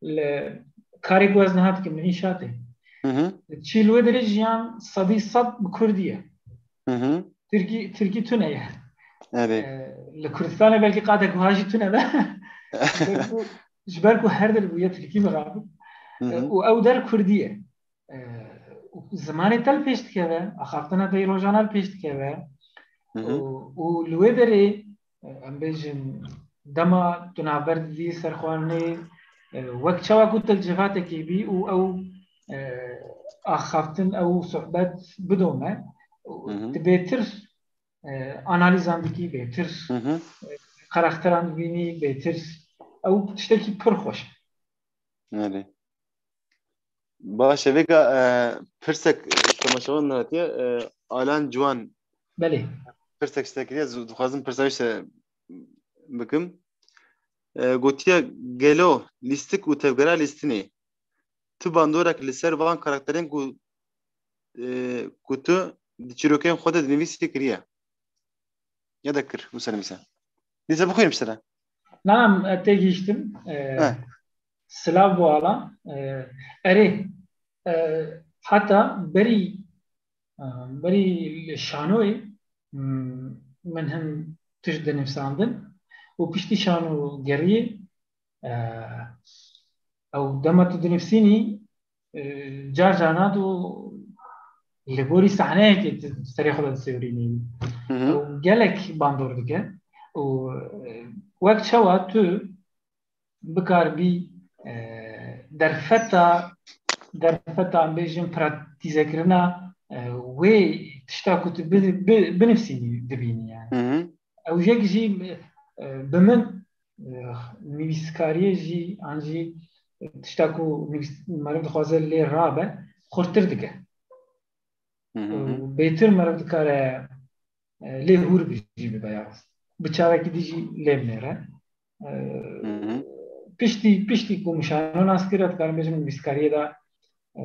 li karê ku ez niha dikim, li înşaatê. Hı hı. Çî li wê derê jiyan sedî sed bi kurdî ye. Hı hı. Tirkî, tirkî tune ye. Evet. E, li Kurdistanê belkî qadek wiha jî tune be. Ji ber ku, ji ber ku her der bûye tirkî mixabin. Hı hı. E, û ew der kurdî ye. Zimanê te li pêş dikeve, axaftina te yê rojana li pêş dikeve. Hı hı. Û, û li wê derê, em bêjin, dema tu navber didî ser xwarinê, e, wek çawa ku tu li civatekê bî û ew, e, axaftin, ew sohbet bidome, Hı hı. tu bêtir, e, analîzan dikî, bêtir, Hı hı. e, karakteran dibînî, bêtir. Ew tiştekî pir xweş e. Erê. Baş e, vêga, e, pirsek ji temaşevan hatiye, e, Alan Ciwan Belê. pirsek ji te kiriye, ez dixwazim pirsa wî ji te bikim. E, gotiye, gelo lîstik û tevgera lîstinê, tu bandorek li ser van karakterên ku, e, ku tu di çîrokên xwe de dinivîsî kiriye? Ya de kir û ser nivîse. Dîse bixwînim ji te re. Na, na, têgihiştim. E, Heh. Silav bo Alan. E, erê, e, heta berî, e, berî şanoyê, m, min hin tişt dinivîsandin û piştî şano geriyê, e, ew dema tu dinivîsînî, e, car carna tu li gorî sahneyekê tu serê xwe de disêwirînî. Hı hı. Ew gelek bandor dike û, e, wek çawa tu bikaribî, e, derfeta, derfeta, em bêjin, pratîzekirina, e, wê tişta ku tu bi-, bi-, binivîsînî dibînî yani. Hı hı. Ew yek jî, e, bi min, e, nivîskariyê jî an jî, e, tişta ku nivîs-, meriv dixwaze lê rabe, xurttir dike. Hı hı. E, bêtir meriv dikare, e, lê hûr bijî bibe ya. Bi çavekî dî jî lê binêre. E, Hı hı. piştî, piştî ku min şano nas kir, ez dikarim bêjim nivîskariyê de, e,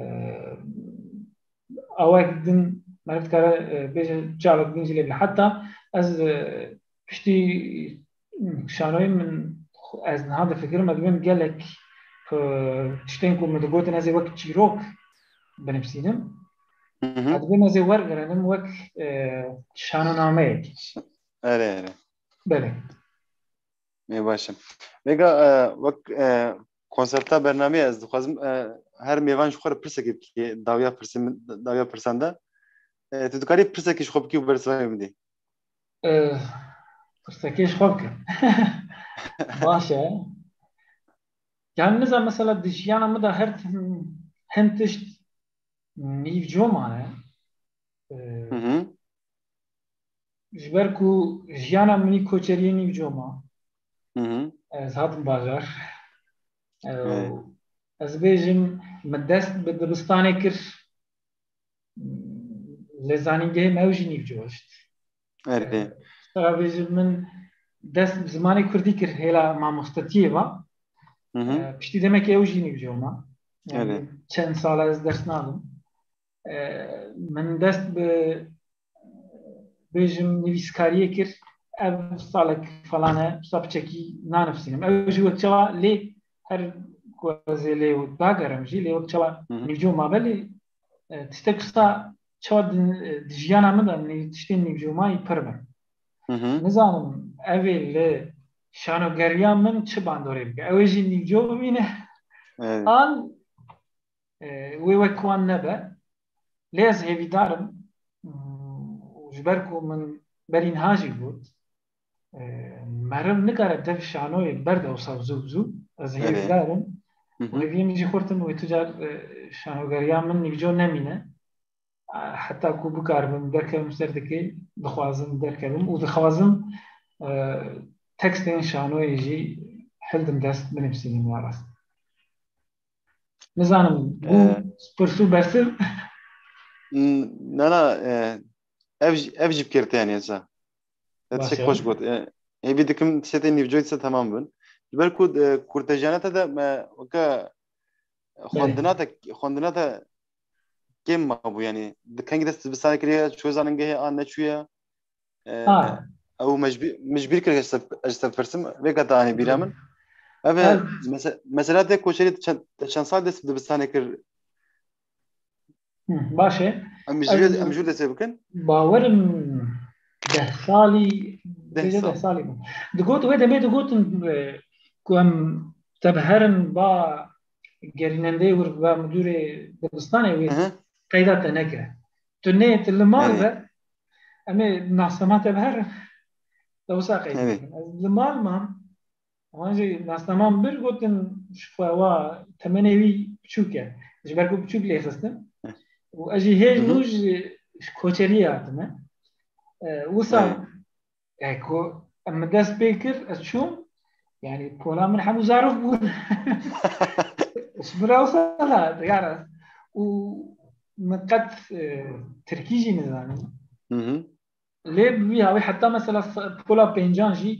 awayek din meriv dikare, e, bêje çavek din jî lê bile. Heta ez, e, piştî şanoyê min, ez niha difikirim, ez dibêm gelek, e, tiştên ku min digotin ez ê wek çîrok binivîsînim. Hı hı. Ez dibêm ez ê wergirinim wek, e, şanonameyek. Erê, erê. Belê. Ê, baş e. Vêga, e, wek, e, konserta bernameyê ez dixwazim, e, her mêvan ji xwe re pirsekê bikê, dawiya pirsê min, dawiya pirsan de. E, tu dikarî pirsekê ji xwe bikî û bersivayê min dî? E, pirsekê ji xwe bikim. Baş e. Yani niza mesela di jiyana min de her tim-, hin tişt nîvco mane. E, Hı hı. Ji ber ku jiyana min î koçeriyê nîvco ma. Hı hı. Ez hatim bajar. E, Evet. Ez bêjim, min dest bi dibistanê kir. Lê zanîngehê me ew jî nîvco hişt. Evet. E, sera bêjim, min dest bi zimanê kurdî kir hêla mamostetiyê va. Hı hı. E, piştî demekê ew jî nîvco ma. Yani Evet. Çend sala ez ders nadim. E, min dest bi, bêjim, nivîskariyê kir. Ev salek falan e, wisa piçekî nanivîsînim. Ew jî wek çawa lê her ku ez ê lê dagerim jî, lê wek çawa Hı hı. nîvco mabe lê, e, tiştek wisa çawa di, di jiyana min de nî-, tiştên nîvco mayî pir bin. Hı hı. Nizanim ev ê li şanogeriya min çi bandorê bike. Ew ê jî nîvco bibîne. Evet. An e, wê wek wan nebe. Lê ez hêvîdar im, mm, ji ber ku min berî niha jî got, e, meriv nikare dev şanoyê berde wisa zû bi zû. Ez Evet. hêvîdar im. Hı hı. Hêviyê min jî xurt in wê tu car, e, şanogeriya min nîvco nemîne. E, heta ku bikaribim derkevim ser dikê, dixwazim derkevim û dixwazim, e, tekstên şanoyê jî hildim dest binivîsînim ya rast. Nizanim, bû Ee, pirs û bersiv? N-, na, na, e, ev jî, ev jî bi kê re tê, yanî, eza. Te Baş tiştek e. xweş got. E, hêvî dikim tiştê nîvcoyê dîsa temam bin. Ji ber ku, e, kurtejiyana te de me weke Belê. xwendina te, xwendina te kêm mabû, yanî di kengî dest dibistanê kiriye, çûye zanîngehê an neçûye? E, Ha. Ew mecbî-, mecbîr kir ez te, ez te pirsim, vê ka te anî bîra min. Ev e, Ha. mese-, mesela te koçerî te çend, te çend sal dest bi dibistanê kir? Hı, baş e. Em ji Ez vê, em ji vê destê bikin? Bawerim deh salî, Deh bêje sal. deh salî bû. Digot, wê demê digotin, e, ku em te bi herin ba gerînendeyê wir, ba midûrê dibistanê wê Hı hı. qeyda te neke. Tu nê, tu li mal be, em ê nasnama te biherin. Te wisa qeyd bikin. Ez li mal mam, wan jî nasnama min bir gotin, ji xwe wa temenê wî biçûk e. Ji ber ku biçûk lê xistin. Û ez jî hêj nû ji, ji koçeriyê hatime. E, wisa e, ku em min dest pê kir, ez çûm, yani pola min hemû zarok bûn. Ji min re wisa da, digara. Û min qet, e, tirkî jî nizanî. Lê bi wî hawî heta mesela s-, pola pêncan jî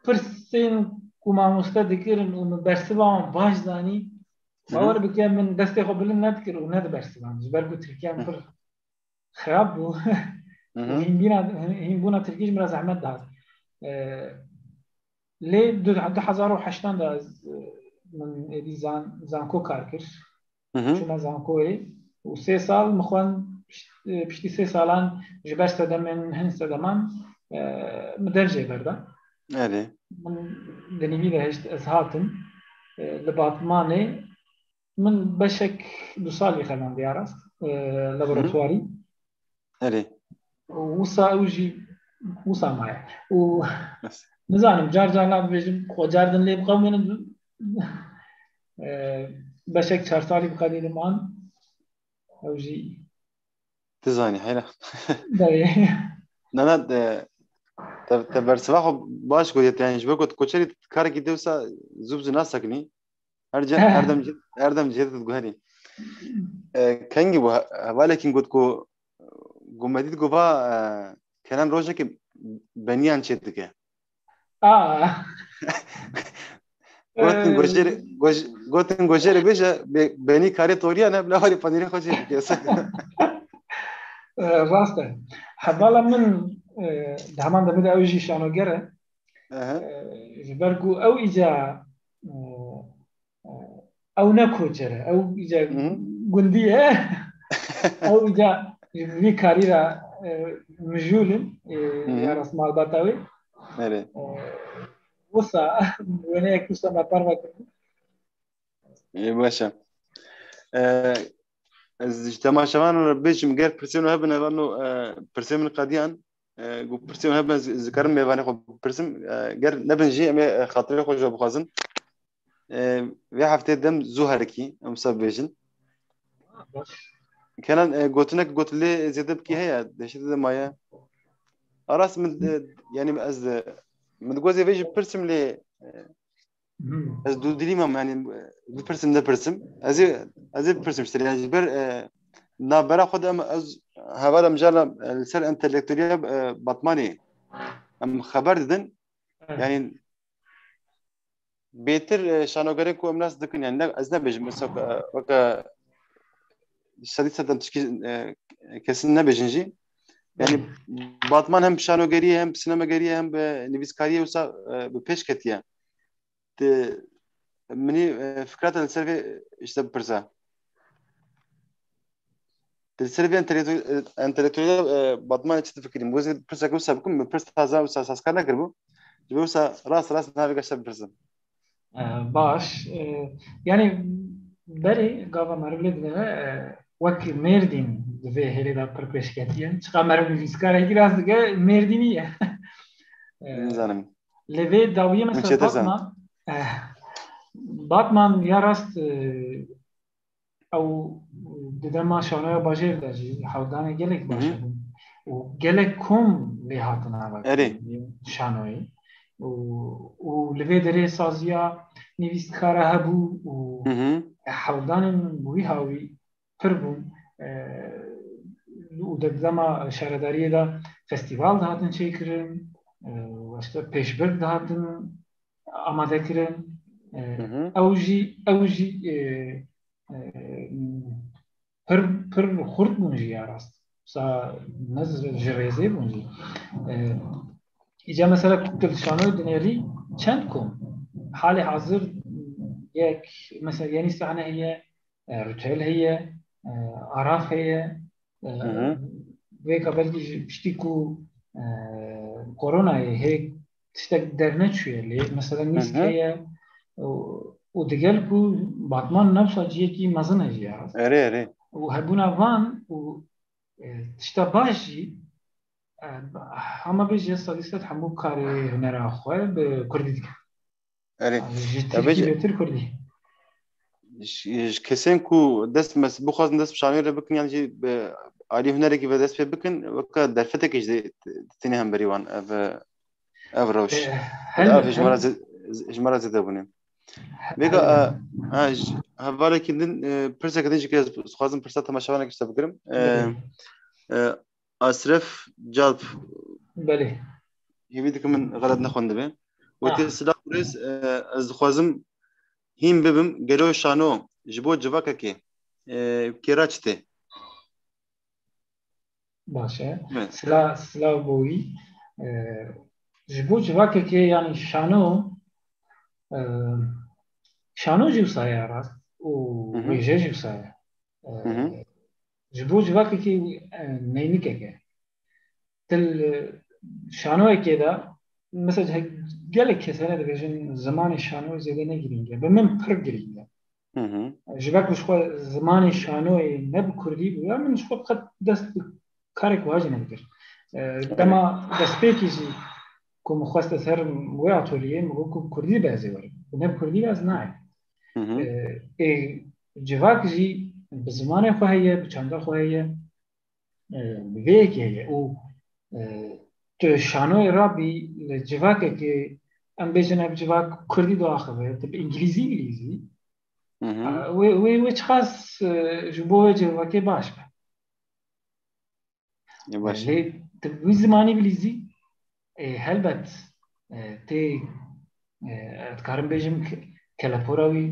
pirsên ku mamoste dikirin û min bersiva wan baş zanî, bawer bike min destê xwe bilind nedikir û nedibersivan. Ji ber ku tirkiyan pir xirab bû. Û hînbîna, hînbûna tirkî ji min re zehmet dihat. E, lê du, du hezar û heştan de ez, e, min êdî zan-, zanko kar kir. Çûme zankoyê. Û sê sal min xwend, pişt-, e, piştî sê salan ji ber sedemên hin sedeman, e, min dev jê berda. Erê. Min di nîvî de hişt ez hatim, e, li Batmanê. Min beşek du salî xelandiya rast, e, laboratuwarî. Erê. Û wisa ew jî wisa maye. Û nizanim, car car nabêjim, xwe car din lê biqewimînim. E, beşek çar salî biqedînim an. Ew jî. Dizanî, heyra. Belê. Nana, te, te, te bersiva xwe baş gotiye, yani ji ber ku tu koçerî karekî te wisa zû bi zû nasekinî. Her ce-, her dem ce-, her dem cihê te diguherî. E, kengî bû, he-, hevalekî got ku, ku me dît ku va, e, Kenan rojekê beniyan çê dike. Aa. Gotin, e, gojêre, goj-, gotin gojêre bêje, be-, benî karê toriya ne, bila warê panîrê xwe çê dike. E, rast e. Hevala min, e, di heman demê de ew jî şanoger e. Aha. E, ji ber ku ew îca, e, e, ew ne koçer e, ew îca gundî ye. Ew îca ji vî karî re, e, mijûl in, e, ya rast malbata wê. Erê. E, wisa, wêneyek wisa me parve kirin. Ê, baş e. E, ez ji temaşevan re bêjim, ger pirsên we hebin, hevalno, e, pirsên min qediyan, e, ku pirsên hebin, ez, ez dikarim mêvanê xwe bipirsim. E, ger nebin jî, em ê, e, xatirê xwe ji we bixwazin. E, vê heftê dem zû herikî, em wisa bibêjin. Baş. Kenan, e, gotinek got lê zêde bikî heye, dehşetê de maye. A rast min, e, yani ez, e, min digozê vê jî bipirsim lê, e, ez dûdilî mam, yani, e, bipirsim, nepirsim. Ez ê, ez ê bipirsim ji te, yani ji ber, e, navbera xwe de em, ez heval em jala, e, li ser entelektueliya, e, Batmanê em xeber didin. Evet. Yani bêtir, e, şanogerên ku em nas dikin, yani ne, ez nebêjim, mesela, e, weke sedî sedem tişkî, e, kesin nebêjin jî. Yani Batman hem şanogeriyê, hem sinemegeriyê, hem bi nivîskariyê wisa, e, bi pêş ketiye. Te, minî, e, fikra te li ser vê işte bipirse. Te li ser vê entelektu-, e, entelektuel, e, Batmanê çi difikirî? Wezî pirsek wisa bikim, min pirs taze wisa sazkar nekiribû. Ji bo wisa rast rast navê geşte bipirsim. E, baş. E, yani berê gava meriv lê dinêre, e, wek Mêrdîn di vê hêlê de pir pêşketî ye. Çiqa meriv nivîskarekî rast dike, Mêrdînî ye. E, Nizanim. Lê vê dawiyê mesela Batman, e, Batman ya rast, e, ew di dema şanoya bajêr de jî hewldanê gelek baş hebûn. Û gelek kom lê hatin ava şanoyê. Û, û li vê derê saziya nivîskara hebû û hewldanên wî hawî pir bûn. E, û di dema şaredariyê de festîval dihatin çêkirin, e, işte pêşbirk dihatin amade kirin. E, ew jî, ew jî, e, e, pir, pir xurt bûn jî ya rast. Sa ne ji rêzê bûn jî. E, îca mesela ku tu li şanoyê dinêrî çend kom. Halê hazir yek, mesela yenî sahne heye, e, Rûtel heye, e, Araf heye, e, vêka belkî ji piştî ku, e, koronayê hê tiştek derneçûye lê, mesela Nîsk heye û, û digel ku Batman newsa cihekî mezin e jî ya rast. Erê, erê. û hebûna van û, e, tişta baş jî, e, hema bêjî sedî sed hemû karê hunera xwe bi kurdî dike. Erê. Ji Ya tirkî bêjî- bêtir kurdî. Ji, ji kesên ku dest mes-, bixwazin dest bi şanoyê re bikin, yan jî bi alî hunerekî ve dest pê bikin, weke derfetekê jî têne hemberî wan ev, ev rewş. E, Ev helbet, ji me re helbet. zê-, ji me re zêde bûne. He-, Vêga, helbet. e, ha, ji, hevalekî din, e, pirseke din jî ez dixwazim pirsa temaşevanekî ji te bikirim. E, Belê. e, Asref Calp, Belê. hêvî dikim min xelet nexwendibe. Wetî, Ah. Silav û rêz, e, ez dixwazim hîn bibim, gelo şano ji bo civakekê, e, kêra çi tê? Baş e. Evet. Sila, silav bo wî. E, ji bo civakekê, yanî şano, e, şano jî wisa ye rast û Hı hı. wêje jî wisa ye. E, Hı hı. Ji bo civakekê, e, neynikek e. Til, e, şanoyekê de, mesela he-, gelek kes hene dibêjin zimanê şanoyê zêde ne girîng e. Bi min pir girîng e. Hı hı. Ji ber ku ji xwe zimanê şanoyê ne bi kurdî bûya, min ji xwe qet dest bi karek wiha jî nedikir. E, dema destpêkî jî ku min xwest ez herim wê atolyeyê, min got ku kurdî be ez ê werim. Ku ne bi kurdî be ez nayêm. Hı hı. E, ê civak jî bi zimanê xwe heye, bi çanda xwe heye, e, bi vê yekê heye. Û, e, tu şanoyê rabî li civakekê, em bêjin ev civak kurdî diaxive, tu bi îngilîzî bilîzî, Hı hı. e, wê, wê, wê çiqas, e, ji bo wê civakê baş be. Ya baş. Lê tu wî zimanî bilîzî, e, helbet, e, tê, e, ez dikarim bêjim ke-, kelepora wî,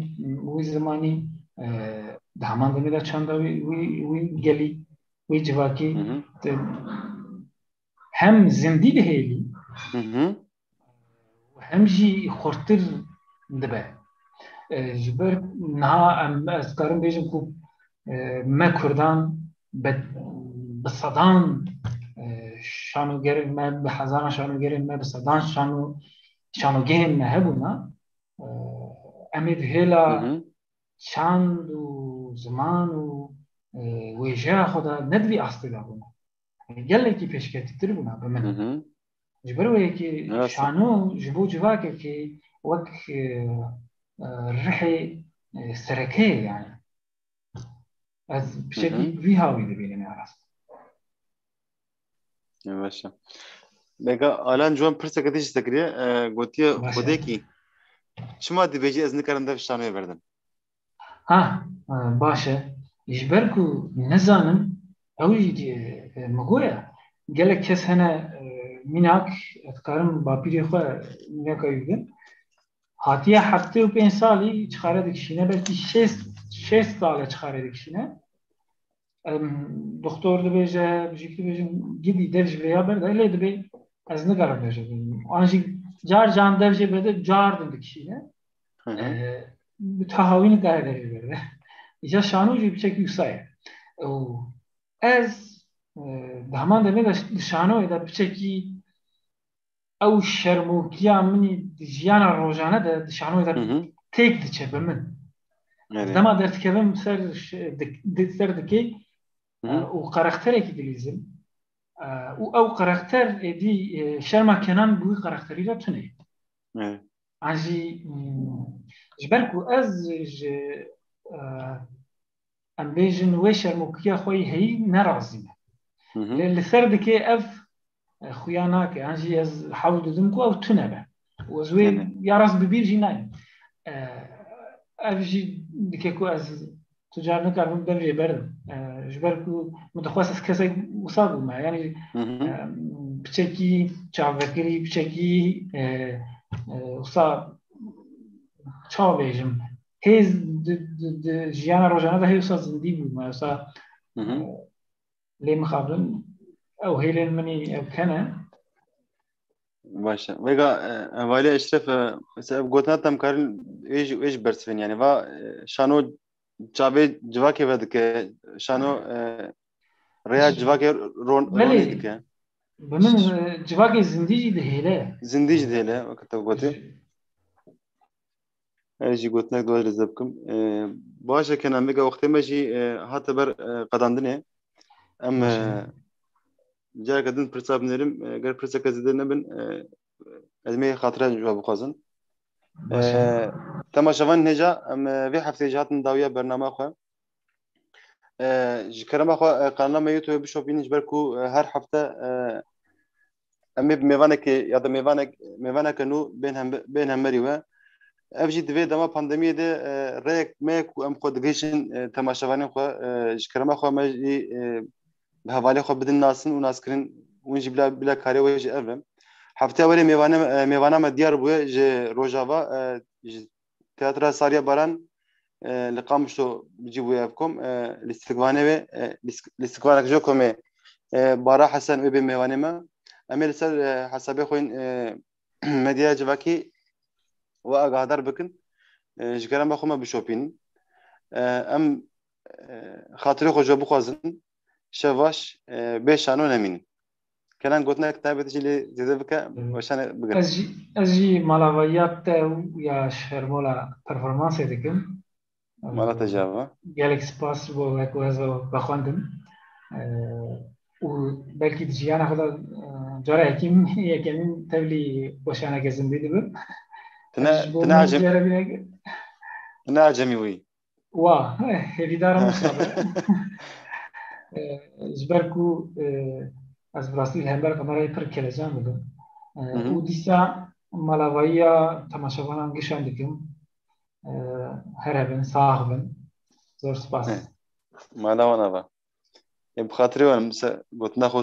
wî zimanî, e, di heman demê de çanda wî, wî, wî gelî, wî civakî, Hı hı. tu hem zindî dihêlî, Hı hı. hem jî xurtir dibe. E, ji ber niha em, ez dikarim bêjim ku, e, me Kurdan bi, bi sedan, e, şanogerên me, bi hezaran şanogerên me, bi sedan şano-, şanogehên me hebûna. E, em ê di hêla Hı hı. çand û ziman û, e, wêjeya xwe de ne di vî astê de bûna. Gelekî pêşketîtir bûna bi min. Hı hı. Ji ber wê yekê Rast e. şano ji bo civakekê wek, e, e, rihê, e, sereke ye yani. Ez Hı pişekî hı. vî hawî dibînim ya rast. Ya baş e. Vêga Alan Ciwan pirseke din jî te kiriye, e, gotiye, Baş e. Xwedêkî, çima dibêjî ez nikarim dev şanoyê berdim? Ha, e, baş e. Ji ber ku nizanim, ew jî, e, e, min goya. Gelek kes hene, e, mînak, ez dikarim bapîrê xwe mînaka wî bidim. Hatiye heftê û pênc salî çixare dikişîne, belkî şêst, şêst sal e çixare dikişîne. Em, doktor dibêje, bijîk dibêjin, gidî dev ji vêya berde, lê dibê ez nikarim dev jê berde. An jî car can dev jê berde, car din dikişîne. Hı hı. E, bi taha wî nikare dev jê berde. Îca şano jî piçekî wisa ye. Û ez, e, di heman demê de di şanoyê de piçekî ew şermokiya min î di jiyana rojane de, di şanoyê de Hı hı. têk diçe bi min. Evet. Dema derdikevim ser ş-, dik-, di-, ser dikê, Hı e, hı. û karakterekî dilîzim. E, û ew karakter êdî, e, şerma Kenan bi wî karakterî re tune ye. Evet. An jî, mm, ji ber ku ez ji, e, em bêjin wê şermokiya xwe yî heyî nerazî me. Hı hı. Lê li ser dikê ev, e, xuya nake. An jî ez hewl didim ku ew tune be. Û ez wê Evet. ya rast bi bîr jî nayêm. E, ev jî dike ku ez tu car nikarim dev jê berdim. E, ji ber ku min dixwest ez kesek wisa bûme. Yanî, Hı hı. e, piçekî çavvekirî, piçekî, e, e, wisa çawa bêjim, hêz di, di, di jiyana rojane de hê wisa zindî bûme. Wisa, Hı hı. e, lê mixabin ew hêlên min î ew kene. Baş e. Vêga, e, hevalê Eşref, e, mesela ev gotina te em karin wê jî, wê jî bersivên, yani va, e, şano çavê civakê vedike, şano, e, rêya civakê ron-, Belê. ronî dike. Bi min, e, civakê zindî jî dihêle. Zindî jî dihêle, weke te gotî. Ez jî gotinek di we re zeb bikim. E, baş e, Kenan, vêga wextê me jî, e, hate ber, e, qedandinê. Em, e, careke din pirsa binêrim, e, ger pirseke zêde nebin, e, ez mê xatire ji we bixwazin. E, temaşevanên hêja, em, e, vê hefteyê jî hatin dawiya bernama xwe. E, ji kerema xwe, e, kanala me YouTube bişopînin, ji ber ku, e, her hefte, e, em ê bi mêvanekê ya da mêvanek, mêvaneke nû bên hem, bên hemberî we. Ev jî di vê dema pandemiyê de, e, rêyek me ye ku em xwe digihîjin, e, temaşevanên xwe, e, ji kerema xwe me jî, e, bi hevalê xwe bidin nasin û naskirin, hûn jî bila, bila karê we jî ev e. Hefteya werê mêvane, e, mêvana me diyar bûye ji Rojava, e, ji Teatra Sariya Baran, e, li Qamişlo cî bûye ev kom, e, lîstikvanê wê, e, lîsk-, lîstikvanek ji komê, e, Bara Hesen wê bê mêvanê me. Em ê li ser, e, hesabê xwe yên, e, medyaya civakî we agahdar bikin. E, ji kerema xwe me bişopînin. E, em, e, xatirê xwe ji we bixwazin. Şev baş, e, bê şano nemînin. Kenan, gotinek taybet jî lê zêde bike, weşane bigire. Ez jî, ez jî malavayiya te û ya Şermola performansê dikim. Mala te ji hev be. Gelek spas bo wek ku ez vexwendim. Ee, û belkî di jiyana xwe de, e, cara yekîm-, yekemîn tevlî weşaneke zindî dibim. Tine, Ez ji bo tine min acem-, carevînek tine acemî wî. Wa, hêvîdar im wisa be. E, ji ber ku, e, ez bi rastî li hember kamerayê pir kelecan dibim. E, Hı hı. Û dîsa malavayiya temaşevanan gişan dikim. E, her hebin, sax bin. Zor spas. Hı. Mala wan ava. E, bi xatirê wan, se-, gotina xwe